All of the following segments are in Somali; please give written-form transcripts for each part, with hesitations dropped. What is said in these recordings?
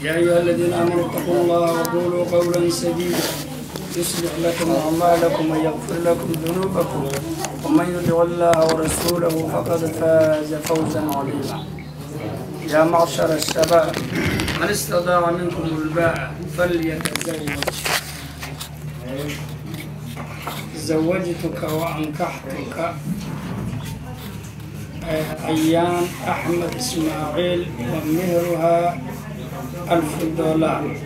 يا أيها الذين آمنوا اتقوا الله وقولوا قولا سديدا يصلح لكم أعمالكم ويغفر لكم ذنوبكم ومن يطع الله ورسوله فقد فاز فوزا عظيما. يا معشر الشباب من استطاع منكم الباءة فليتزوج. زوجتك وأنكحتك أيان أحمد إسماعيل ومهرها $1000.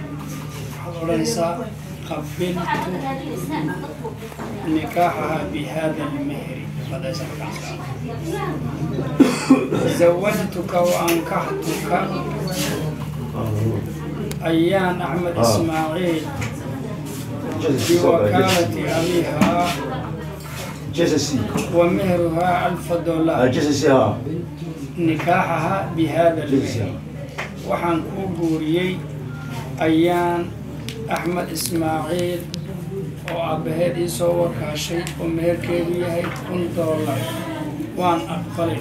حضرنسا قبلت نكاحها بهذا المهر. زوجتك وأنكحتك أيان أحمد إسماعيل بوكالة أبيها ومهرها $1000 نكاحها بهذا المهر. waxaan kuu guuriyey Ayaan Axmed Ismaaciil oo aabbaheed ii soo wakaashay oo meherkeedu yahay $1000. Waan aqbalay.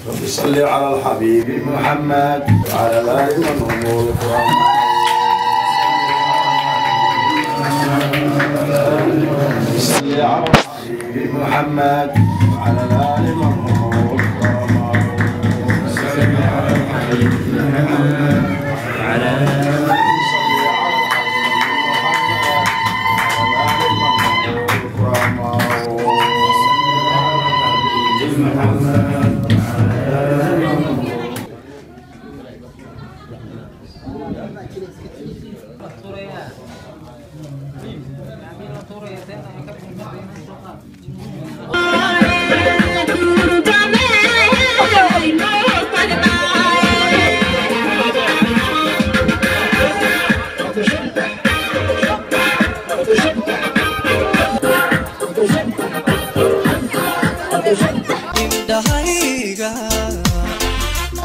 رب صل على الحبيب محمد وعلى آله ومن الكرام. صل على الحبيب محمد وعلى آله ومن الكرام. صل على الحبيب محمد وعلى آله indhahayga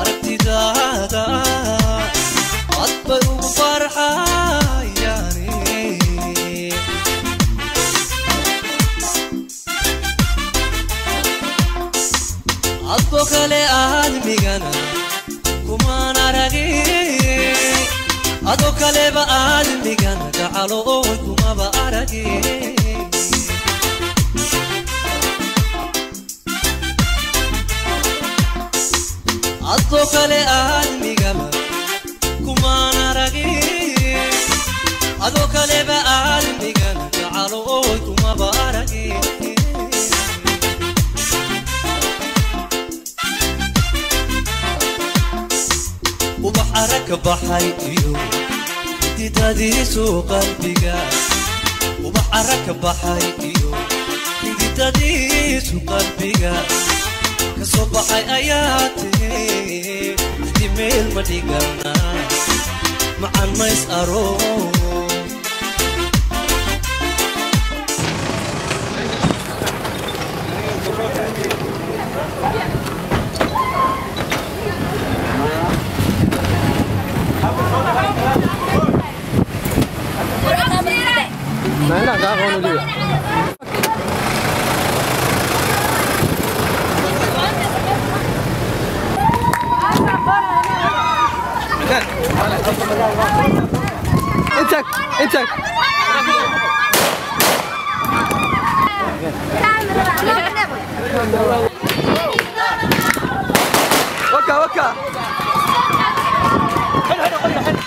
aragtidaada cod bay ugu farxayaane adoo kale aadmigana kumaan aragin adoo kaleba aadmigana gacalo oy kumaba aragin adoo kale aadmigaba kumaan aragin adoo kaleba aadmigana gacalo oy kumaba aragin ubax arag ka baxay iyo xididadiisu qalbiga ubax arag ka baxay iyo xididadiisu qalbiga kasoo baxay ayaa tihi meel ma dhigana macan mays aroo. انتك انتك وكا وكا حلو حلو حلو حلو.